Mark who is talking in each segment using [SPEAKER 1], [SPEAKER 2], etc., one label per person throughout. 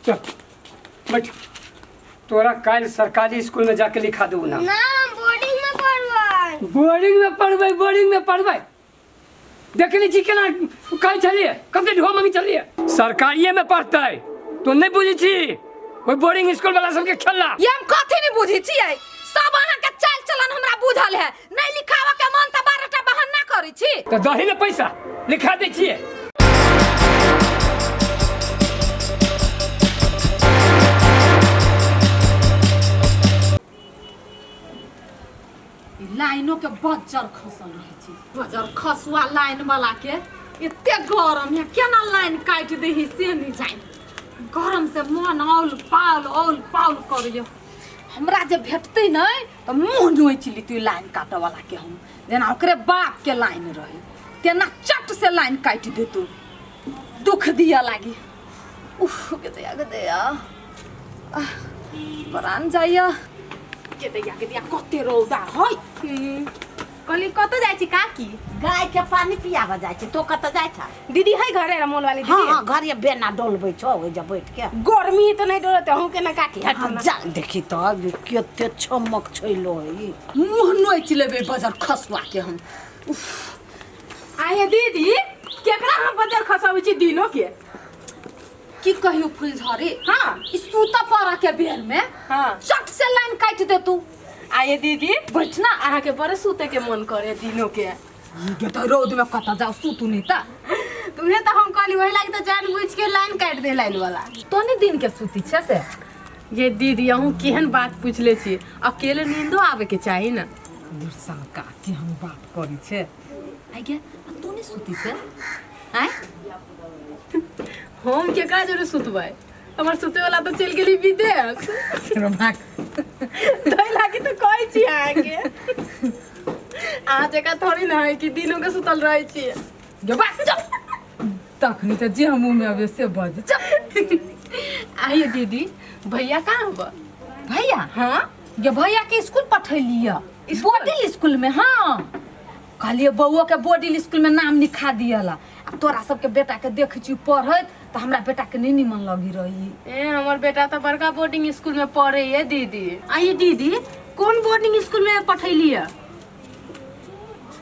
[SPEAKER 1] चल बैठ। तोरा काल्हि सरकारी स्कूल में जाके लिखा दू ना।
[SPEAKER 2] ना, हम बोर्डिंग में पढ़बै।
[SPEAKER 1] बोर्डिंग में पढ़बै, बोर्डिंग में पढ़बै। देखने छी केना कहै छलियै, कते ढो मंगी छलियै। सरकारिये में पढ़तै, तो नहीं बुझै छी ओहि बोर्डिंग स्कूल वाला सबके खेला।
[SPEAKER 3] ये हम कथी नहीं बुझै छियै, सब अहाँ के चाल चलन हमरा बुझल है। नहीं लिखावा के मन त 12 टा बहाना करै छी।
[SPEAKER 1] तऽ दही ने पैसा लिखा दै छियै।
[SPEAKER 3] ई लाइनो के बज्जर खसल रहै छै, बज्जर खसुआ लाइन वाला के। एते गरम है, केना लाइन काटि दै है से नहीं जानि। गरम से मन औल पाउल औल पाउल करैया। हमरा जे भेटतै नहि तऽ मुँह नोचि लितै लाइन काटऽ वाला के हम, जेना ओकरे बाप के लाइन रहै तेना चट से लाइन काटि देतौ। दुख दिया लागी। उफ, के दया के दया, आह, प्राण जाइया। के दया के दया, कते रौदा है।
[SPEAKER 4] कहली कतऽ जाइ छी काकी?
[SPEAKER 5] गाय के पानी पियाबऽ जाइ छै। तो कतऽ जाइ छ?
[SPEAKER 4] दीदी है घरे रमोल वाली
[SPEAKER 5] हाँ।
[SPEAKER 4] दीदी?
[SPEAKER 5] हाँ, घरे बेना डोलबै छौ ओहि जे बैठ के।
[SPEAKER 4] गर्मी तऽ नहि डोलते अहूँ के ना काकी? हट।
[SPEAKER 5] हाँ, जा देखी तऽ कते चमक छैलो है।
[SPEAKER 3] मुँह नोचि लेबै बजर खसुआ के हम।
[SPEAKER 4] आये दीदी, केकरा हम बजर खसाबै छी दिनो के?
[SPEAKER 3] की कहियो फुलझड़ी,
[SPEAKER 4] हाँ।
[SPEAKER 3] ई सूता पड़ा के बेर में चट से लाइन काटि देतू।
[SPEAKER 4] आये दीदी,
[SPEAKER 3] बैठ ना।
[SPEAKER 4] अहाँ के बड़े सूते के मन करे दिनो के।
[SPEAKER 3] ई के तऽ रौद में कतऽ जाउ सूतू नहीं तऽ।
[SPEAKER 4] तुहे तऽ हम कहली, वही लागी तऽ जान बुझ के लाइन काटि दे लाइन वाला।
[SPEAKER 3] तो नहीं दिन के सूती छै से?
[SPEAKER 4] ये दीदी, अहूँ केहन बात पूछले छी, अकेले नींदो आवे के चाही ना।
[SPEAKER 3] दुर्संका केहन बात करै छै। आइ गे, आ तू नहीं सूती छै आइ?
[SPEAKER 4] हम केकरा जोरे सुतबै? हमर सुते वाला तऽ चलि गेली विदेश। तै लागी तऽ कहै छी अहाँके, अहाँ जकाँ थोड़ी ना है कि दिनो के सुतल रहै छी।
[SPEAKER 3] गे बस चुप, तखनी तऽ जे मुँह में अबे से बज, चुप।
[SPEAKER 4] आइए दीदी, भैया कहाँ हुआ?
[SPEAKER 3] भैया?
[SPEAKER 4] हाँ।
[SPEAKER 3] गे भैया के स्कूल पठेलियै, बोर्डिंग स्कूल में। हाँ, कहलियै बौआ के बोर्डिंग स्कूल में नाम लिखा दियला। आ तोरा सबके बेटा के देखै छी पढ़ैत तऽ हमरा बेटा के नहीं निमन लगी रही।
[SPEAKER 4] ए, हमर बेटा तऽ बड़का बोर्डिंग स्कूल में पढ़े है दीदी। आइए दीदी, कोन बोर्डिंग स्कूल में पठेलियै?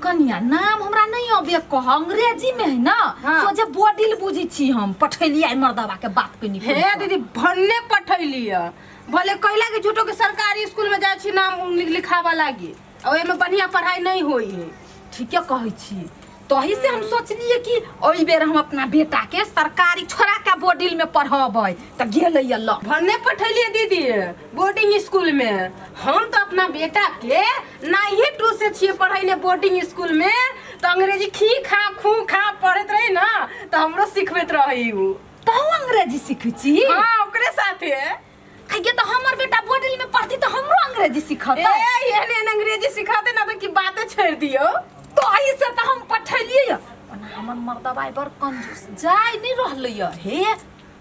[SPEAKER 3] कनिया, नाम हमरा नहीं अबे कह, अंग्रेजी में है ना। सोझे बोर्डिंग बुझी छी हम, पठेलियै मर्दवा के बात कनी।
[SPEAKER 4] हे दीदी, भन्ने पठेलियै, भले कैला के झूठो के सरकारी स्कूल में जाइ छी नाम लिखाबऽ लागी, आ ओहिमे बढ़िया पढ़ाई नहीं होई है।
[SPEAKER 3] ठीके कहै छी, तही से हम सोचलिए कि एहि बेर हम अपना बेटा के सरकारी छोड़ा के बोर्डिंग में पढ़बै, तऽ गेलै ल।
[SPEAKER 4] भन्ने पठेलिए दीदी बोर्डिंग स्कूल में। हम तो अपना बेटा के नाइहे टू से छिए पढ़ैले बोर्डिंग स्कूल में, तो अंग्रेजी खी खा खू खा पढ़ैत रही ना, तो हमरो सिखबैत रही उ।
[SPEAKER 3] तहु अंग्रेजी सीखै छी?
[SPEAKER 4] हाँ, ओकरे साथे।
[SPEAKER 3] आगे तऽ हमर बेटा बोर्डिंग में पढ़ती तऽ हमरो अंग्रेजी सिखतै।
[SPEAKER 4] ए, एहन एहन अंग्रेजी सिखाते ना तो की बातें छोड़ दियो।
[SPEAKER 3] तो एहि से तऽ हम पठेलियै। ओना हमर मर्दबा बड़ कंजूस जाय नहीं रहलै हे,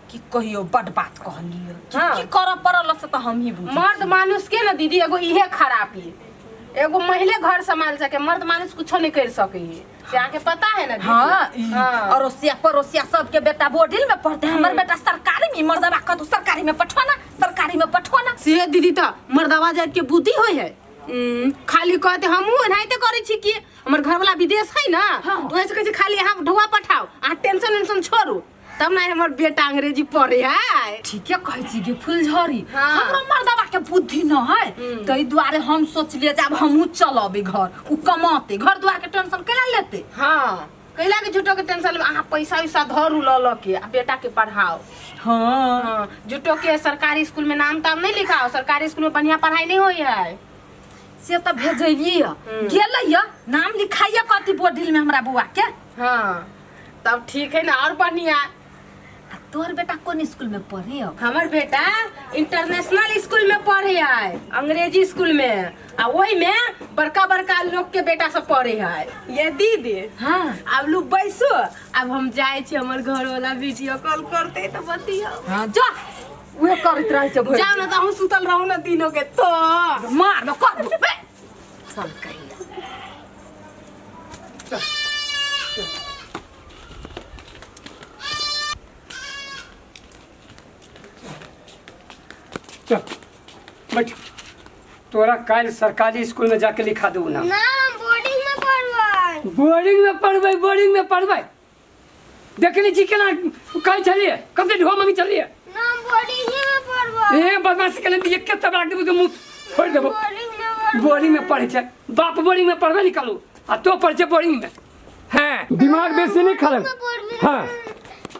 [SPEAKER 3] की कहियो बड बात कहलियै की। की करऽ पड़ल से तऽ हम ही बुझै।
[SPEAKER 4] मर्द मानुष के ना दीदी एगो इहे खराबी, एगो महिले घर संभाल सके, मर्द मानुष कुछो नहीं कर सके है, से अहाँके पता है ना दीदी?
[SPEAKER 3] हाँ, ई
[SPEAKER 4] हाँ।
[SPEAKER 3] अड़ोसिया पड़ोसिया सबके बेटा बोर्डिंग में पढ़ते, हमर बेटा सरकारी में। मर्दबा कहतो सरकारी में पठो ना, सरकारी में पठो ना।
[SPEAKER 4] से दीदी, तऽ मर्दवा जात के बुद्धि होय है, खाली कहते हमहूँ एनाहिते करै छी कि हमर घरवाला विदेश है ना। तो ऐसे कहै छै खाली अहाँ ढौआ पठाओ, अहाँ टेंशन वेंशन छोड़ू, तब ना हमर बेटा अंग्रेजी पढ़े है।
[SPEAKER 3] ठीके कहै छी गे फुलझड़ी। हमरो मर्दबा के बुद्धि न है, ताहि दुआरे हम सोचलियै जे आब हमहूँ चलबै घर, उ कमाते, घर दुआर के टेंशन केना लेते?
[SPEAKER 4] हाँ, कैला के झूठो के टेंशन लेबै? अहाँ पैसा उसा धरू लऽ लऽ के आ बेटा के पढ़ाओ। हाँ, झूठो के सरकारी स्कूल में नाम ताम नहीं लिखाओ, सरकारी स्कूल में बढ़िया पढ़ाई नहीं होई है।
[SPEAKER 3] से तऽ भेजलियै, गेलै नाम लिखाइए कथी बोर्डिंग में हमरा बौआ के।
[SPEAKER 4] हाँ, तब ठीक है ना, और बढ़िया।
[SPEAKER 3] आ तोहर बेटा कोन स्कूल में पढ़े अब?
[SPEAKER 4] हमर बेटा इंटरनेशनल स्कूल में पढ़े है, अंग्रेजी स्कूल में, आ ओही में बड़का बड़का लोग के बेटा सब पढ़े है ये दीदी। आब लू बैसो, आब हम जाइ छी, हमर घर वाला वीडियो कॉल करते तऽ बतियो।
[SPEAKER 3] हाँ, जा, उहे करैत रहै छै भरि।
[SPEAKER 4] जाउ ना तऽ अहूँ सुतल रहू ना दिनो के तो।
[SPEAKER 3] मार न कर बे सल कहिया।
[SPEAKER 1] चल बैठ। तोरा काल्हि सरकारी स्कूल में जाके लिखा देबू ना।
[SPEAKER 2] ना, हम बोर्डिंग में पढ़बै।
[SPEAKER 1] बोर्डिंग में पढ़बै, बोर्डिंग में पढ़बै। देखने छी केना कहै छलियै, कते ढो मंगी छलियै।
[SPEAKER 2] ना, हम बोर्डिंग में पढ़बै।
[SPEAKER 1] ए बदमाशी केने तऽ एके तबराक देबू तऽ मुँह फोड़ि देबो।
[SPEAKER 2] बोर्डिंग में पढ़बै।
[SPEAKER 1] बोर्डिंग में पढ़ै छै बाप, बोर्डिंग में पढ़बै निकालू आ तो पढ़ै छै बोर्डिंग में। हैं दिमाग बेसी नहीं खराब। हाँ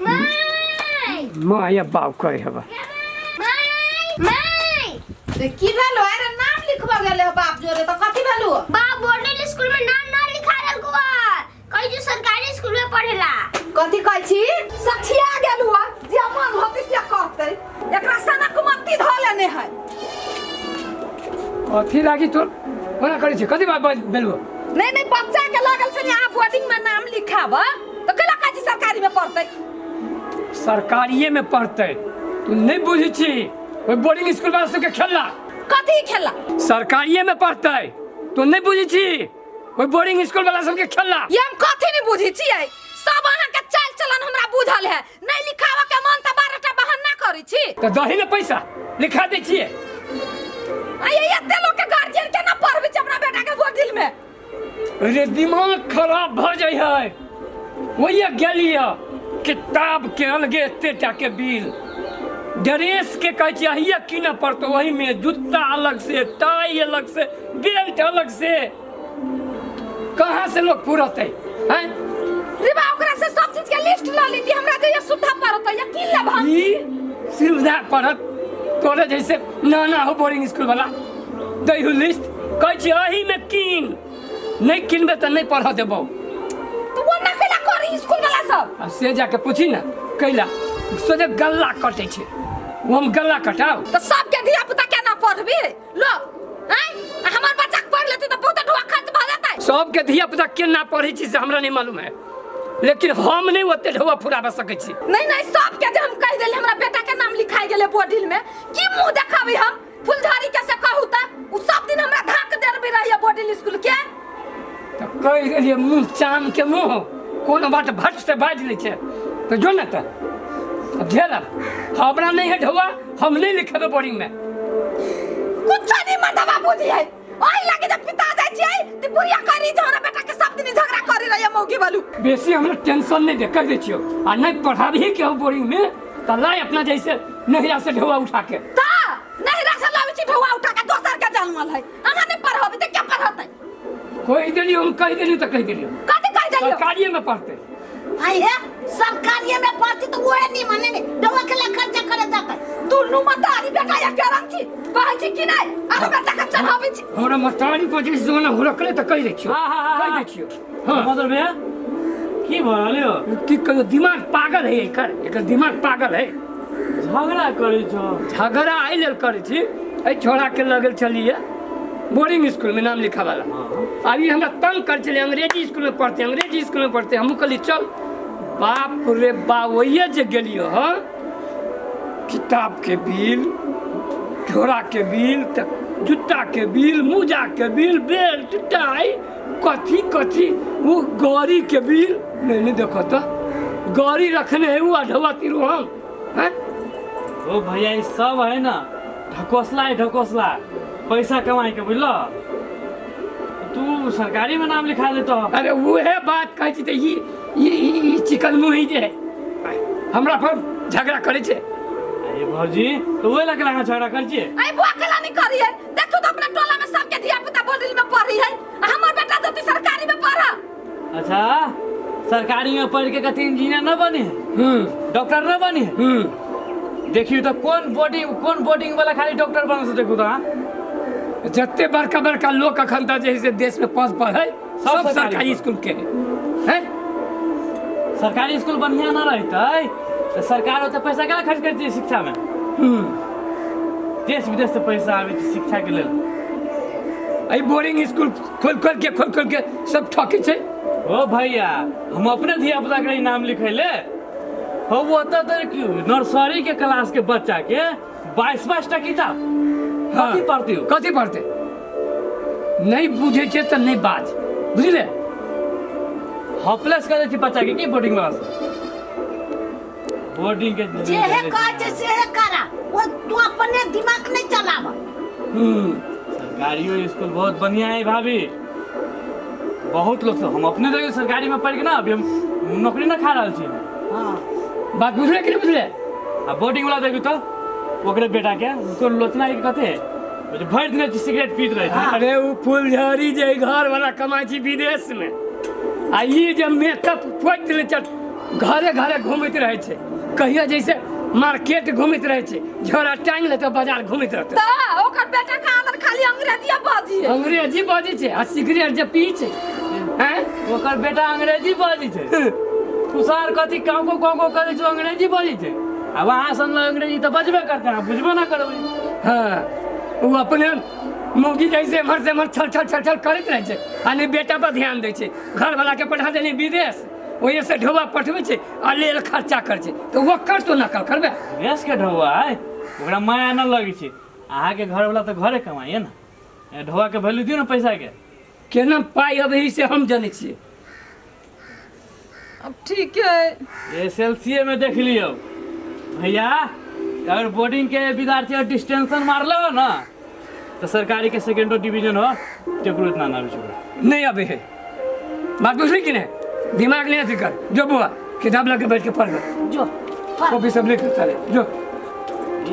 [SPEAKER 2] माय
[SPEAKER 1] माँ या बाप करे हवा।
[SPEAKER 2] माय माय
[SPEAKER 3] ते की भेलो? अरे नाम लिखबा गेले हो बाप जोरे, तो कथी भेलो?
[SPEAKER 2] बाप बोर्डिंग स्कूल में नाम ना लिखा देलको है, कहीं जो सरकारी स्कूल में पढ़ेला।
[SPEAKER 3] कथी कहै छी? सठिया गेलु ह, जे मन होतै से कहतै। एकरा सनक मत्ती धऽ लेने है।
[SPEAKER 1] कथी लागी तोर ओना करै छै? कथी बात भेलौ?
[SPEAKER 3] नहीं नहीं, बच्चा के लागल छै अहाँ बोर्डिंग में नाम लिखाब तो केला कहै छी सरकारी में पढ़तै।
[SPEAKER 1] सरकारिए में पढ़तै। तू नहीं बुझै छी ओहि बोर्डिंग स्कूल वाला सबके खेलला।
[SPEAKER 3] कथी खेला?
[SPEAKER 1] सरकारिए में पढ़तै। तू नहीं बुझै छी ओहि बोर्डिंग स्कूल वाला सबके खेलला।
[SPEAKER 3] ये हम कथी नहीं बुझै छियै, सब अहाँ के चाल चलन हमरा बुझल है। नहीं लिखावा के मन त 12 टा बहाना करै छी।
[SPEAKER 1] तऽ दही ने पैसा लिखा दै छियै।
[SPEAKER 3] आ ये एते लोग के गार्जियन केना पढ़बै छै अपना बेटा के बोर्डिंग में?
[SPEAKER 1] रे दिमाग खराब भऽ जाइ है। ओहिए गेलियै किताब के अलगे एते टा के बिल, ड्रेस के कहै छियै अहिए कीनऽ पड़तौ, ओहिमे जूता अलग से, टाई अलग से, बेल्ट अलग से, कहाँ से लोग पुरतै हैं?
[SPEAKER 3] रे बा, ओकरा से सब चीज के लिस्ट ल लीती, हमरा जे ये सुविधा पड़त या की लेब हम?
[SPEAKER 1] ई सुविधा पड़त तोरे जैसे नाना हो बोर्डिंग स्कूल वाला दैहु लिस्ट, कहै छियै एहिमे कीन, नहीं किनबे तऽ नहीं पढ़ऽ देबौ।
[SPEAKER 3] तो वो ना कैला करी स्कूल वाला सब?
[SPEAKER 1] आ से जाके पूछी ना कैला, सोझे गल्ला कटै छै। ओ हम गल्ला कटाउ
[SPEAKER 3] तो सबके धिया पुता केना पढ़बी लोग हैं? आ हमर बच्चा के पढ़ लेते तो बहुत ढुआ खर्च भऽ जेतै।
[SPEAKER 1] सबके धिया पुता केना पढ़ै छी से हमरा नहीं मालूम है, लेकिन हम नहीं ओते ढौआ फुराबा सकै छी।
[SPEAKER 3] नहीं नहीं, सबके जे हम कहि देली हमरा बेटा के नाम लिखाइ गेलै बोर्डिंग में, की मुंह देखाबी हम फुलझड़ी के? से कहू त उ सब दिन हमरा धाक देरबे रहैया बोर्डिंग स्कूल के।
[SPEAKER 1] तऽ कहि देलियै मुँह चाम के मुँह, कोनो बात भट से बाजि लै छै तऽ जो ने तऽ अब झेलब। हमरा नहीं है ढौआ, हम नहीं लिखेबै बोर्डिंग में।
[SPEAKER 3] कुछ नहीं मर्दबा बुझी है, ओहि लागे जब पिता जाइ छियै त बुढ़िया करी जे हमरा बेटा के सब दिन झगड़ा करी रहैया मौगी बालू।
[SPEAKER 1] बेसी हमरा टेंशन नहीं दे, कहि दै छियौ। आ नहीं पढ़ाबही के हो बोर्डिंग में तऽ लाय अपना जैसे नहिरा से ढौआ उठा के।
[SPEAKER 3] ता नहिरा से लाबै छी ढौआ उठा के, दोसर के जानमल है। अहाँ नहीं पढ़ाबी त के पढ़तै?
[SPEAKER 1] कहि देलियौ हम, कहि देलियौ तऽ कहि देलियौ।
[SPEAKER 3] कथी कहि देलियौ?
[SPEAKER 1] सरकारिए में पढ़तै।
[SPEAKER 5] आई है सरकारिये में पढ़ती तो वो नहीं माने ने दवा के लिए खर्चा करे जाता।
[SPEAKER 3] दुनू मतारी बेटा एके रंग छी, कहै छी कि नहीं अरे बेटा के चढ़ाबै छी।
[SPEAKER 1] हमरा मतारी पर जे सोना हुरकले तऽ कहि दै छियौ।
[SPEAKER 6] हाँ, हाँ, हाँ,
[SPEAKER 1] कहि दै
[SPEAKER 6] हाँ।
[SPEAKER 1] छियौ। हाँ।
[SPEAKER 6] मदर भैया की भऽ रहल यौ?
[SPEAKER 1] की कहियौ, दिमाग पागल है एकर, एकर दिमाग पागल है।
[SPEAKER 6] झगड़ा करै छौ?
[SPEAKER 1] झगड़ा एहि लेल करै छी, एहि छोड़ा के लगल छलियै बोर्डिंग स्कूल में नाम लिखा वाला। अभी हमरा तंग कर छलै अंग्रेजी स्कूल में पढ़ते, अंग्रेजी स्कूल में पढ़ते। हमहूँ कहली चल। बाप रे बाप, ओहिए जे गेलियै हँ, किताब के बिल, झोरा के बिल, तऽ जूता के बिल, मोजा के बिल, बेल्ट, टाई, कथी कथी, वो गाड़ी के बिल। नहीं नहीं, देखो तो गाड़ी रखने है वो अढ़वा तिरु हम हैं।
[SPEAKER 6] ओ भैया, ई सब है ना ढकोसला है, ढकोसला पैसा कमाए के, बुझलो? तू सरकारी में नाम लिखा देतो।
[SPEAKER 1] अरे उहे बात कहै छी तऽ ई ई ई- ई चिकन मुही जे है हमरा पर झगड़ा करै छै।
[SPEAKER 6] अरे भौजी, तो वही लगे अहाँ झगड़ा कर छियै।
[SPEAKER 3] आई बुआ कला नहीं करी है, देखो तो अपना टोला में सबके धिया पुता बोर्डिंग में पढ़ी है आ हमर बेटा जति सरकारी में पढ़ा।
[SPEAKER 6] अच्छा, सरकारी में पढ़ के कथी इंजीनियर न बनी है? डॉक्टर न बनी है? देखियो तो कौन बोर्डिंग वाला खाली डॉक्टर बन से, देखो तो। हाँ,
[SPEAKER 1] जते बड़का बड़का लोग अखन तक जे है से देश में पद पर है, सब
[SPEAKER 6] सरकारी
[SPEAKER 1] सरकारी
[SPEAKER 6] पर।
[SPEAKER 1] स्कूल के है, हैं?
[SPEAKER 6] सरकारी स्कूल बढ़िया न रहते तो सरकार ओते पैसा केना खर्च करती शिक्षा में? देश विदेश से पैसा आबै छै शिक्षा के लेल।
[SPEAKER 1] एहि बोर्डिंग स्कूल खोल खोल के, खोल खोल के सब ठकै छै।
[SPEAKER 6] ओ भैया, हम अपने धिया पुता के नाम लिखैले हो, ओतऽ तऽ नर्सरी के क्लास के बच्चा के 22 22 टा किताब। कथी पढ़ती हो?
[SPEAKER 1] कथी पढ़तै? नहीं बुझै छै तऽ नहीं बाज, बुझले?
[SPEAKER 6] हॉपलेस कर दै छै बच्चा के की बोर्डिंग वाला सब बोर्डिंग के।
[SPEAKER 5] जेहे कहै छै सेहे करा। ओ तू अपने दिमाग नहीं
[SPEAKER 1] हम्म।
[SPEAKER 6] सरकारियो स्कूल बहुत बढ़िया है भाभी। बहुत लोग सब हम अपने देखियो सरकारी में पढ़ के ना अभी हम नौकरी ना खा रहल छी।
[SPEAKER 5] हाँ।
[SPEAKER 1] बात बुझले कि नहीं बुझले?
[SPEAKER 6] आ बोर्डिंग वाला देखियो तो ओकरे बेटा के उसको लोचना के कथे ओ जे भरि दिन सिगरेट पीत रहे छै।
[SPEAKER 1] अरे उ फुलझड़ी जे घर वाला कमाइ छी विदेश में, आ ई जे मेकअप पोति ले चट घरे घरे घूमैत रहै छै, कहियो जैसे मार्केट घूमैत रहै छै, झोरा टांगि लेतौ बाजार घूमैत रहतौ।
[SPEAKER 3] तऽ ओकर बेटा के आदत खाली अंग्रेजीए बाजी।
[SPEAKER 1] अंग्रेजी बजै छै आ सिगरेट जे पी छै। हैं?
[SPEAKER 6] ओकर बेटा अंग्रेजी बजै छै। तुषार कथी कांको कांको करै छै, अंग्रेजी बजै छै। आब अहाँ सन अंग्रेजी तऽ बजबे करतै, अहाँ बुझबे ना करबै।
[SPEAKER 1] हाँ, ओ अपने मौगी जैसे एम्हर से एम्हर छल छल छल छल करैत रहै छै आ नहि बेटा पर ध्यान दै छै। घरवाला के पठा देने विदेश, ओहि से ढोबा पठबै छै आ लेल खर्चा करै छै, तऽ ओकर तो नकल करबै।
[SPEAKER 6] देश के ढौआ है, ओकरा माया न लगै छै। अहाँके घरवाला तऽ घरे कमाइए ने, ए ढौआ के वैल्यू दियौ ने पैसा के।
[SPEAKER 1] केना पाइ अबै से हम जनै छियै।
[SPEAKER 3] अब ठीक है।
[SPEAKER 6] एस एल सी में देख लियौ भैया, अगर बोर्डिंग के विद्यार्थी अगर डिस्टेंशन मारल हो ना तो सरकारी के सेकेंडो डिवीजन हो, केकरो इतना ना आबै छै ओकरा।
[SPEAKER 1] नहीं अबै है। बात बुझली कि नहीं? दिमाग नहीं अथी कर। जो बुआ किताब लगे बैठ के पढ़
[SPEAKER 5] जो पढ़।
[SPEAKER 1] कॉपी सब लिख चले जो।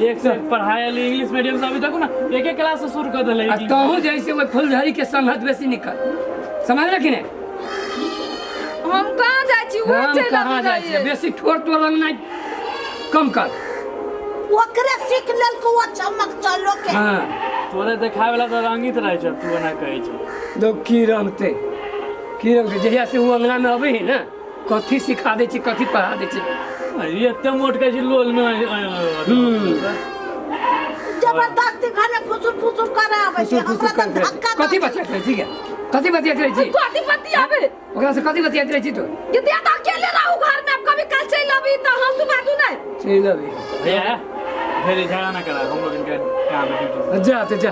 [SPEAKER 6] एक से एक पढ़ाई अली इंग्लिश मीडियम से अभी तक ना एक एक क्लास से शुरू कर देले।
[SPEAKER 1] आ तहु जैसे वही फुलझड़ी के संगत बेसी निकल, समझल कि नहीं?
[SPEAKER 3] हम कहाँ जाइ छी, उहे
[SPEAKER 1] हम
[SPEAKER 3] चलि
[SPEAKER 1] कहाँ
[SPEAKER 3] अबै
[SPEAKER 1] जाइ छियै?
[SPEAKER 3] जाइए।
[SPEAKER 1] बेसी ठोर तोर रंगनाइ कम कर।
[SPEAKER 5] ओकरे सीख लेलको ओ चमक चलो के।
[SPEAKER 1] हाँ।
[SPEAKER 6] तोरे देखावे वाला तो रंगित रहे छै, तू एना कहै छै।
[SPEAKER 1] लोग की रंगते की रंगते, जहिया से ओ अंगना में अबै है ना, कथी सिखा दै छै, कथी पढ़ा दै छै।
[SPEAKER 6] ई एते मोट कहै छै लोल में।
[SPEAKER 1] हम्म।
[SPEAKER 5] जबरदस्ती घर में फुसुर फुसुर करे आबै छै।
[SPEAKER 1] फुसुर फुसुर
[SPEAKER 5] हमरा तऽ
[SPEAKER 1] करैत रहै छै।
[SPEAKER 5] धक्का
[SPEAKER 1] कथी
[SPEAKER 5] दै छै।
[SPEAKER 1] बतियाइत रहै छी गे? कथी बतियाइत रहै छी?
[SPEAKER 3] कथी बतियाबे?
[SPEAKER 1] ओकरा से कथी बतियाइत रहै छी तू?
[SPEAKER 3] ये दिया तो अकेले रहू घर में, अब कभी कल चलि अबी तऽ हंसू बाजू नहीं।
[SPEAKER 1] चलि अबी।
[SPEAKER 6] भैया ढेरी झगड़ा ना करा, हम लोग इनके काम है ड्यूटी।
[SPEAKER 1] जा तऽ जा।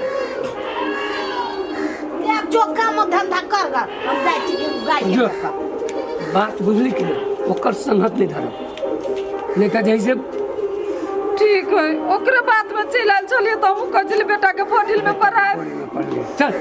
[SPEAKER 5] ले जो काम धंधा कर ग, हम जाइ छी गाय के
[SPEAKER 1] जो।
[SPEAKER 5] लऽ कऽ।
[SPEAKER 1] बात बुझली कि नहीं? ओकर संगत नहीं धरब, नहीं तऽ जैसे
[SPEAKER 3] ठीक है, ओकरे बात में चलि आयल छलियै तऽ हमहूँ कहै छलियै बेटा के बोर्डिंग में पढ़ाए।
[SPEAKER 1] चल।